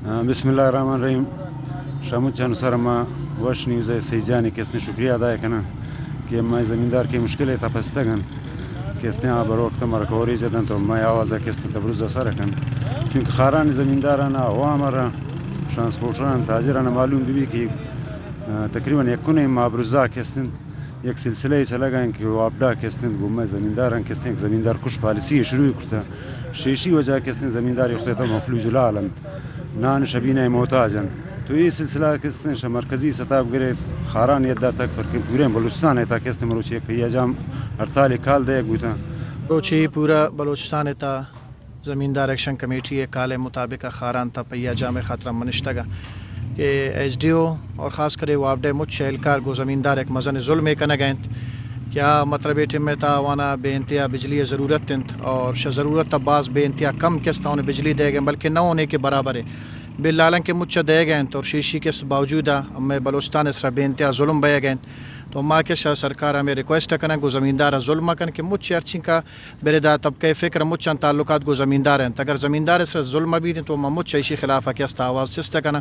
بسم اللہ الرحمن الرحیم۔ شموچان سر ما وش نیوز ءِ سیجانی کستیں شکریہ ادا کناں کہ مئے زمیندار کہ مشکل ءِ تپستگ انت، کستیں آ بر وقت ما را کوریج دنت و مئے آواز کستیں تبرز سر کنت، چونکہ خاران زمینداران، عوام را، ٹرانسپورٹران، تاجران معلوم بی کہ، آ، تقریباً یکن ما برزا کستیں یک سلسلہ ءَ چلگ ءَ انت کہ واپڈا کستیں گوں مئے زمینداراں کستیں یک زمیندار کش پالیسی ءَ شروع کرتا۔ شیشی وجہ کستیں زمیندار یختے تو مفلوج الحال انت، نان شبینہ ءِ محتاج انت۔ تو اے سلسلہ کستیں شہ مرکزی سطح گرے خاران یدا تک پر کہ پورے بلوچستان ءِ تا کستیں مروچی یک پہیہ جام ہڑتال کال دیگ بوتا۔ مروچی پورا بلوچستان ءِ تا زمیندار ایکشن کمیٹی ءِ کال ءِ مطابق خاران تا پہیہ جام ءِ خاطر ءَ منشتگ ءَ کہ ایس ڈی او اور خاص کرے واپڈا ءِ مچ اہلکار گوں زمیندار یک مزن ظلم ءَ کنگ ءَ انت کہ آ مطلب اے ٹیم ءِ تا آوانا بے انتہا بجلی ءِ ضرورت انت اور شہ ضرورت تا باز بے انتہا کم کست آن بجلی دیگ ءَ، بلکہ نہ ہونے کے برابر ہے۔ بل حالانکہ مچ دیگ ءَ انت اور شیشی کست باوجود ءَ ہمے بلوچستان ءِ سرا بے انتہا ظلم بیگ ءَ انت۔ تو ما کہ شہ سرکار ہمے ریکویسٹ کناں گوں زمیندار ظلم کن کہ مچ ہرچی کا بردا طبقہ فکر مچاں تعلقات گوں زمیندار انت۔ اگر زمیندار ءِ سرا ظلم بیت تو ما مچ ایشی خلاف ءَ کہ است آواز چست کناں۔